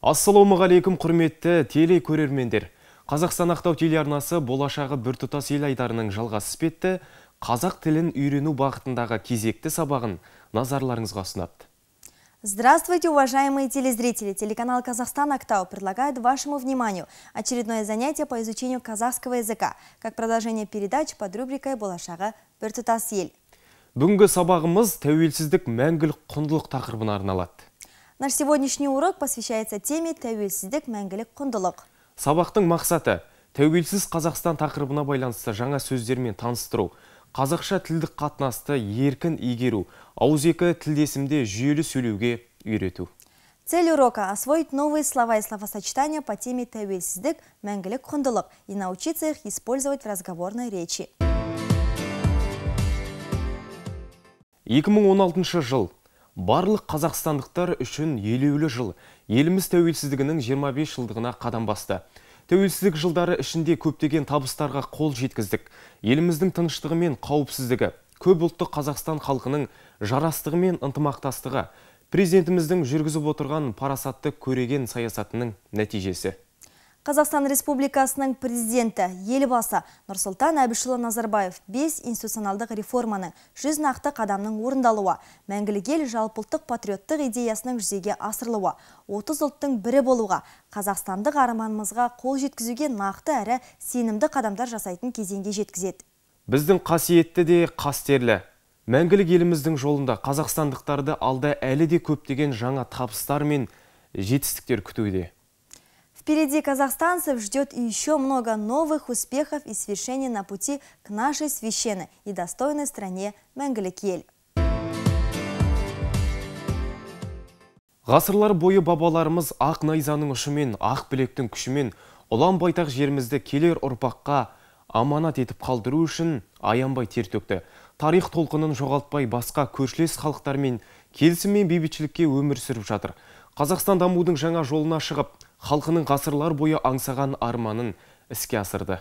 Ассалаумағалейкум, құрметті телекөрермендер. Қазақстан Ақтау телеарнасы болашағы біртұтас ел айдарының жалғасы іспетті қазақ тілін үйрену бағытындағы кезекті сабағын назарларыңызға ұсынады. Здравствуйте, уважаемые телезрители! Телеканал «Казахстан Актау» предлагает вашему вниманию очередное занятие по изучению казахского языка, как продолжение передач под рубрикой «Болашағы біртұтас ел». Бүгінгі сабағымыз тәуелсіздік мәңгілік құндылық тақырыбына арналады. Наш сегодняшний урок посвящается теме «Тәуелсіздік мәңгілік құндылық». Сабақтың мақсаты тәуелсіз Қазақстан тақырыбына байланысты жаңа сөздермен таныстыру, қазақша тілдік қатынасты еркін игеру, ауызекі тілдесімде жүйелі сөйлеуге үйрету. Цель урока – освоить новые слова и словосочетания по теме «Тәуелсіздік мәңгілік құндылық» и научиться их использовать в разговорной речи. 2016 жыл. Барлық қазақстандықтар үшін елеулі жыл. Еліміз тәуелсіздігінің 25 жылдығына қадам басты. Тәуелсіздік жылдары ішінде көптеген табыстарға қол жеткіздік. Еліміздің тыныштығы мен қауіпсіздігі, көп ұлтты Қазақстан халқының жарастығы мен ынтымақтастығы, президентіміздің жүргізіп отырған парасатты көреген саясатының нәтижесі. Қазақстан Республикасының президенті, Елбасы Нұрсұлтан Әбішұлы Назарбаев 5 институционалдық реформаның 100 нақты қадамның орындалуы, мәңгілік ел жалпыұлттық патриоттық идеясының жүзеге асырылуы, 30 ұлттың бірі болуға, қазақстандық арманымызға қол жеткізуге нақты әрі сенімді қадамдар жасайтын кезеңге жеткізеді. Біздің қасиетті де қастерлі мәңгілік еліміздің жолында қазақстандықтарды алда әлі де көптеген жаңа табыстар мен жетістіктер күтуде. Впереди казахстанцев ждет еще много новых успехов и свершений на пути к нашей священной и достойной стране Мәңгілік ел. Ғасырлар бойы бабаларымыз ақ найзаның ұшымен, ақ білектің күшімен ұлан байтақ жерімізді келер ұрпаққа аманат етіп қалдыру үшін аянбай тер төкті. Тарих толқынын жоғалтпай басқа көршілес халықтармен келісім мен бейбітшілікке өмір сүріп жатыр. Қазақстан дамудың жаңа жолына шығып, халқының ғасырлар бойы аңсаған арманын іске асырды.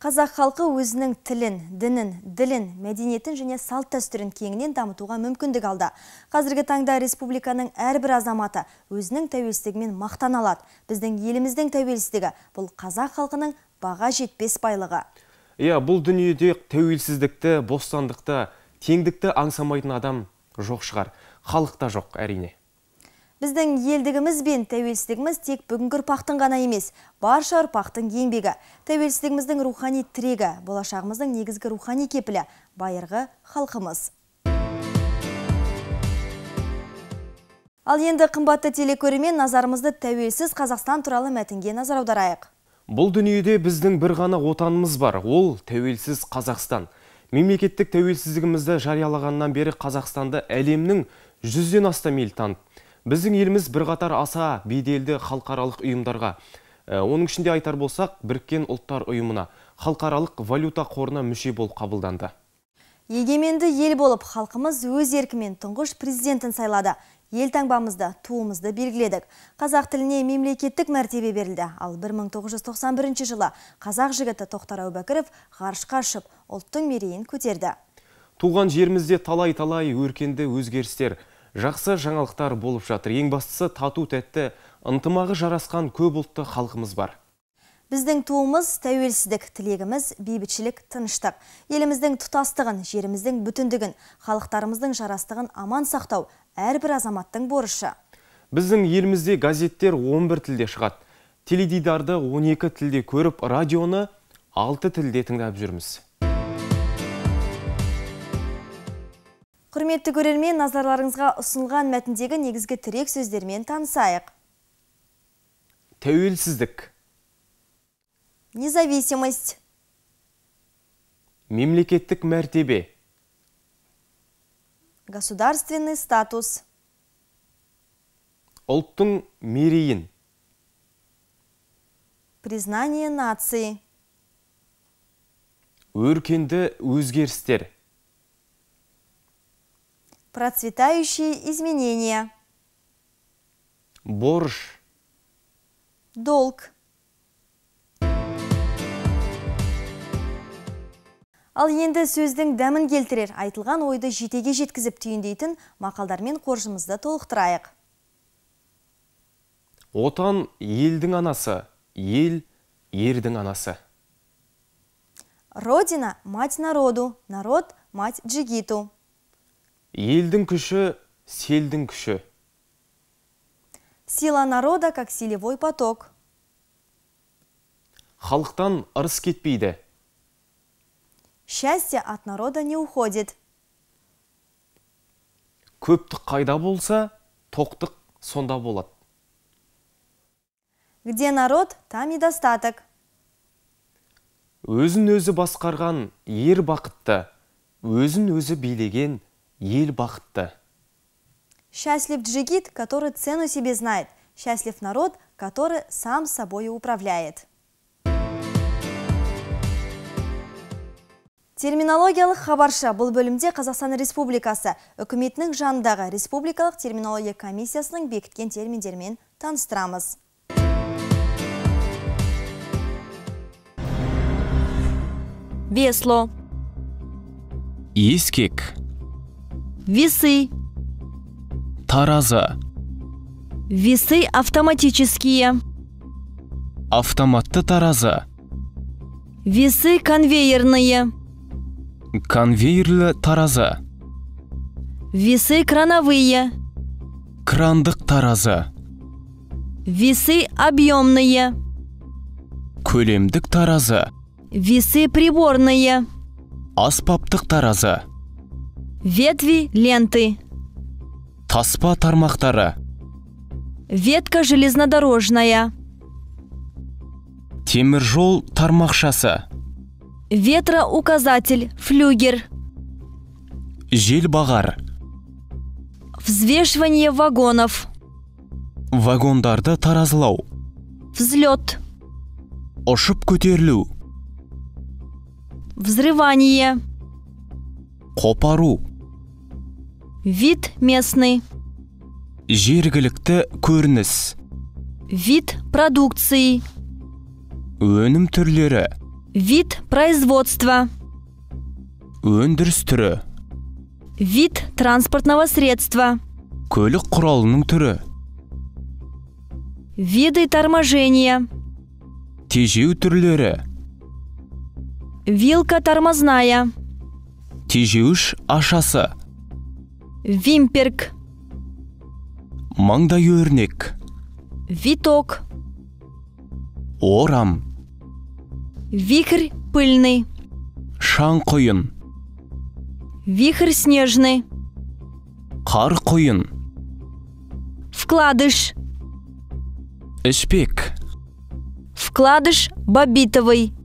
Қазақ халқы өзінің тілін, дінін, ділін, мәдениетін және салт дәстүрін кеңінен дамытуға мүмкіндік алды. Қазіргі таңда республиканың әрбір азаматы өзінің тәуелсіздігімен мақтана алады. Біздің еліміздің тәуелсіздігі бұл қазақ халқының баға жетпес байлығы. Иә, бұл дүниеде тәуелсіздікті, бостандықты, теңдікті аңсамайтын адам жоқ шығар. Халық та жоқ, әрине. Біздің елдігіміз бен тәуелсіздігіміз тек бүгінгі ұрпақтың ғана емес, барша ұрпақтың еңбегі. Тәуелсіздігіміздің рухани тірегі, болашағымыздың негізгі рухани кепілі, байырғы халқымыз. Ал енді қымбатты телекөрермен, назарымызды тәуелсіз Қазақстан туралы мәтінге назар аударайық. Бұл дүниеде біздің бір ғана отанымыз бар, ол тәуелсіз Қазақстан. Мемлекеттік тәуелсіздігімізді жариялағаннан бері Қазақстанды әлемнің 100-ден астам ел таныды. Біздің еліміз бірқатар аса беделді халықаралық ұйымдарға, оның ішінде айтар болсақ, Біріккен Ұлттар Ұйымына, халықаралық валюта қорына мүше болып қабылданды. Егеменді ел болып, халқымыз өз еркімен тұңғыш президентін сайлады. Ел таңбамызды, туымызды белгіледік. Қазақ тіліне мемлекеттік мәртебе берілді. Ал 1991 жылы қазақ жігіті Тоқтар Әубәкіров ғарышқа ұшып, ұлттың мерейін көтерді. Туған жерімізде талай-талай өркенді өзгерістер, жақсы жаңалықтар болып жатыр. Ең бастысы тату тәтті, ынтымағы жарасқан көп ұлтты халқымыз бар. Біздің туымыз тәуелсіздік, тілегіміз бейбітшілік, тыныштық. Еліміздің тұтастығын, жеріміздің бүтіндігін, халықтарымыздың жарастығын аман сақтау әрбір азаматтың борышы. Біздің елімізде газеттер 11 тілде шығады. Теледидарды 12 тілде көріп, радионы 6 тілде тыңдап жүрміз. Құрметті көрермен, назарларыңызға ұсынылған мәтіндегі негізгі тірек сөздермен танысайық. Тәуелсіздік. Независимость. Мемлекеттік мәртебе. Государственный статус. Ұлттың мерейін. Признание нации. Өркенді өзгерістер. Процветающие изменения. Борыш. Долг. Ал енді сөздің дәмін келтірер, айтылған ойды жетеге жеткізіп түйіндейтін мақалдармен қоржынымызды толықтырайық. Отан елдің анасы, ел ердің анасы. Родина – мать народу, народ – мать джигиту. Елдің күші – селдің күші. Сила народа, как селевой поток. Халықтан ырыс кетпейді. Счастье от народа не уходит. Көптік қайда болса, тоқтық сонда болады. Где народ, там и достаток. Өзін өзі басқарған ер бақытты, өзін өзі билеген ел бақытты. Счастлив джигит, который цену себе знает. Счастлив народ, который сам собой управляет. Терминологиялық хабаршы бұл бөлімде Қазақстан Республикасы үкіметінің жанындағы Республикалық терминология комиссиясының бекіткен терминдерімен таныстырамыз. Весло. Ескек. Весы. Таразы. Весы автоматические. Автоматты таразы. Весы конвейерные. Конвейерлі таразы. Весы крановые. Крандық таразы. Весы объемные. Көлемдік таразы. Весы приборные. Аспаптық таразы. Ветви ленты. Таспа тармақтары. Ветка железнодорожная. Темір жол тармақшасы. Ветроуказатель, флюгер. Желбағар. Взвешивание вагонов. Вагондарды таразылау. Взлет. Ұшып көтерілу. Взрывание. Қопару. Вид местный. Жергілікті көрініс. Вид продукции. Өнім түрлері. Вид производства. Өндіріс түрі. Вид транспортного средства. Көлік құралының түрі. Виды торможения. Тежеу түрлері. Вилка тормозная. Тежеуіш ашасы. Вимперк. Маңдай өрнек. Виток. Орам. Вихрь пыльный. Шаң құйын. Вихрь снежный. Қар құйын. Вкладыш. Ішпек. Вкладыш баббитовый.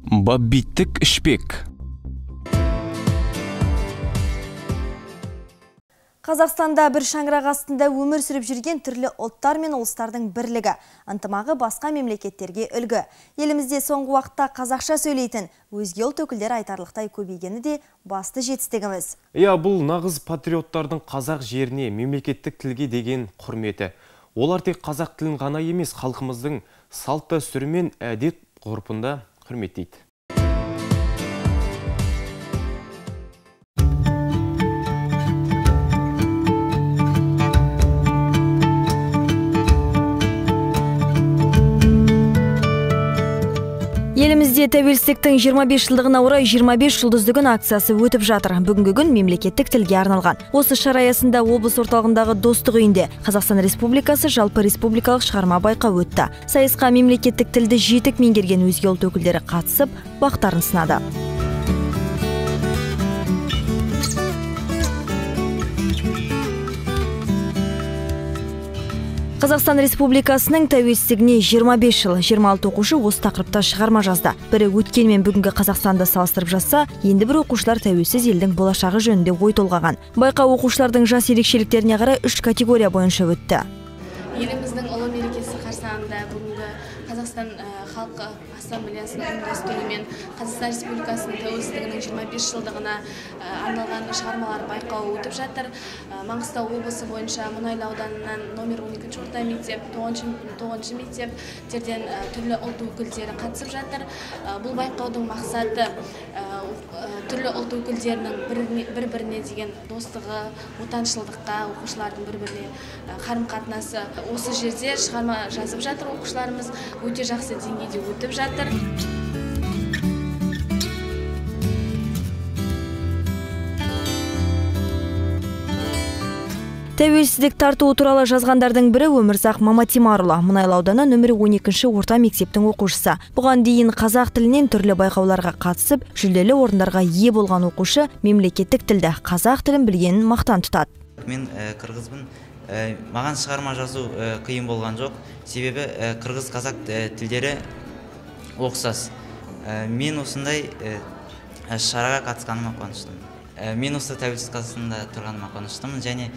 Баббиттік ішпек. Қазақстанда бір шаңырақ астында өмір сүріп жүрген түрлі ұлттар мен ұлыстардың бірлігі, ынтымағы басқа мемлекеттерге үлгі. Елімізде соңғы уақытта қазақша сөйлейтін өзге ұлт өкілдері айтарлықтай көбейгені де басты жетістігіміз. Иә, бұл нағыз патриоттардың қазақ жеріне, мемлекеттік тілге деген құрметі. Олар тек қазақ тілін ғана емес, халқымыздың салт дәстүрі мен әдет ғұрпын да құрметтейді. Елімізде тәуелсіздіктің 25 жылдығына орай 25 жұлдызды күн акциясы өтіп жатыр. Бүгінгі күн мемлекеттік тілге арналған. Осы шара аясында облыс орталығындағы Достық үйінде Қазақстан Республикасы жалпы республикалық шығарма байқауы өтті. Сайысқа мемлекеттік тілді жетік меңгерген өзге ұлт өкілдері қатысып, бақтарын сынады. Қазақстан Республикасының тәуелсіздігіне 25 жыл, 26 оқушы осы тақырыпта шығарма жазды. Бірі өткен мен бүгінгі Қазақстанды салыстырып жазса, енді бір оқушылар тәуелсіз елдің болашағы жөнінде ой толғаған. Байқау оқушылардың жас ерекшеліктеріне қарай 3 категория бойынша өтті. Еліміздің ұлы мерекесі қарсаңында бүгінгі Қазақстан халқы ассамблеясының басқармасының ұйымдастыруымен Қазақстан Республикасының тәуелсіздігінің 25 жылдығына арналған шығармалар байқауы өтіп жатыр. Маңғыстау облысы бойынша Мұнайлы ауданынан номер 12 орта мектеп, 9 мектептерден түрлі ұлт өкілдері қатысып жатыр. Бұл байқаудың мақсаты түрлі ұлт өкілдерінің бір-біріне деген достығы, отаншылдыққа, оқушылардың бір-біріне қарым-қатынасы. Осы жерде шығарма жазып жатыр оқушыларымыз, өте жақсы деңгейде өтіп жатыр. Тәуелсіздік тартуы туралы жазғандардың бірі Өмірзақ Маматимарұлы, Мұнайлы ауданы нөмірі 12 орта мектептің оқушысы. Бұған дейін қазақ тілінен түрлі байқауларға қатысып, жүлделі орындарға ие болған оқушы мемлекеттік тілді, қазақ тілін білгенін мақтан тұтады. Мен қырғызбын. Маған шығарма жазу қиын болған жоқ, себебі қырғыз қазақ тілдері ұқсас. Мен осындай шараға қатысқаныма қуаныштымын. Мен осы тәуелсіз Қазақстанда тұрғаныма қуаныштымын және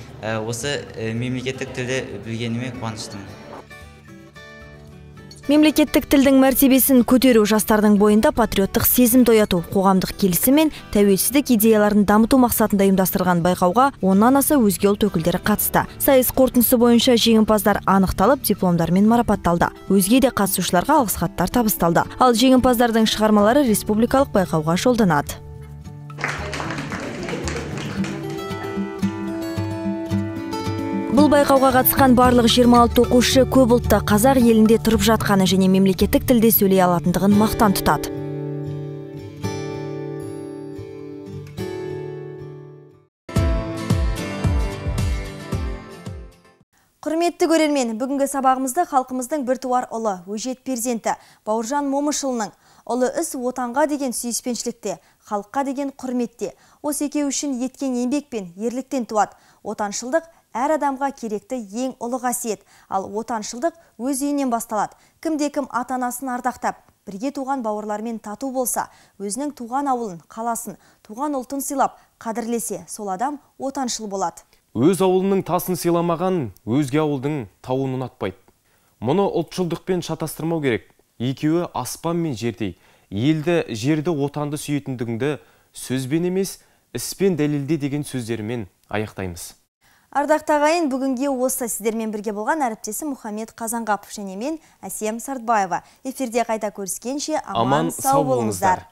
осы мемлекеттік тілді білгеніме қуаныштымын. Мемлекеттік тілдің мәртебесін көтеру, жастардың бойында патриоттық сезімді ояту, қоғамдық келісім мен тәуелсіздік идеяларын дамыту мақсатында ұйымдастырылған байқауға 10-нан аса өзге ұлт өкілдері қатысты. Сайыс қорытындысы бойынша жеңімпаздар анықталып, дипломдармен марапатталды. Өзге де қатысушыларға алғыс хаттар табысталды. Ал жеңімпаздардың шығармалары республикалық байқауға жолданады. Бұл байқауға қатысқан барлық 26 оқушы көп ұлтты қазақ елінде тұрып жатқаны және мемлекеттік тілде сөйлей алатындығын мақтан тұтады. Құрметті көрермен, бүгінгі сабағымызды халқымыздың біртуар ұлы, өжет перзенті Бауыржан Момышұлының ұлы іс отанға деген сүйіспеншілікте, халыққа деген құрметте, осы екеуі үшін еткен еңбек пен ерліктен туады. Отаншылдық әр адамға керекті ең ұлы қасиет, ал отаншылдық өз үйінен басталады. Кімде-кім ата-анасын ардақтап, бірге туған бауырлармен тату болса, өзінің туған ауылын, қаласын, туған ұлтын сыйлап, қадірлесе, сол адам отаншыл болады. Өз ауылының тасын сыйламаған, өзге ауылдың тауын ұнатпайды. Мұны ұлтшылдықпен шатастырмау керек. Екеуі аспан мен жердей. Елді, жерді, отанды сүйетіндігіңді сөзбен емес, іспен дәлелде деген сөздерімен аяқтаймыз. Ардақты ағайын, бүгінге осы сіздермен бірге болған әріптесім Мұхаммед Қазанғапов және мен Әсем Сартбаева. Эфирде қайта көріскенше аман сау болыңыздар.